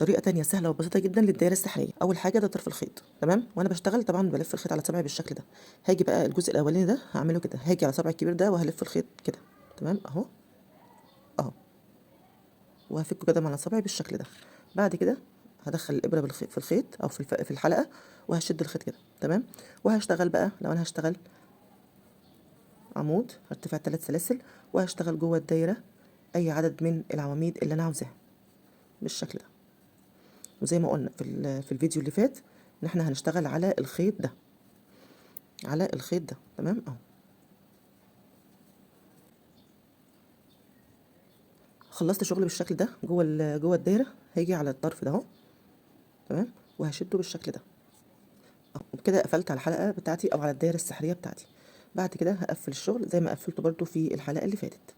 طريقة تانية سهلة وبسيطة جدا للدايرة السحرية. أول حاجة ده طرف الخيط، تمام؟ وأنا بشتغل طبعا بلف الخيط على صبعي بالشكل ده. هاجي بقى الجزء الأولاني ده هعمله كده، هاجي على صبعي الكبير ده وهلف الخيط كده، تمام؟ أهو أهو، وهفكه كده مع صبعي بالشكل ده. بعد كده هدخل الإبرة في الخيط أو في الحلقة، وهشد الخيط كده، تمام؟ وهشتغل بقى، لو أنا هشتغل عمود هرتفع 3 سلاسل وهشتغل جوه الدايرة أي عدد من العواميد اللي أنا عاوزاها بالشكل ده. وزي ما قلنا في الفيديو اللي فات إن إحنا هنشتغل على الخيط ده، على الخيط ده، تمام؟ أهو خلصت شغل بالشكل ده جوه الدايرة. هاجي على الطرف ده أهو، تمام؟ وهشده بالشكل ده أهو. وبكده قفلت على الحلقة بتاعتي أو على الدايرة السحرية بتاعتي. بعد كده هقفل الشغل زي ما قفلته برضو في الحلقة اللي فاتت.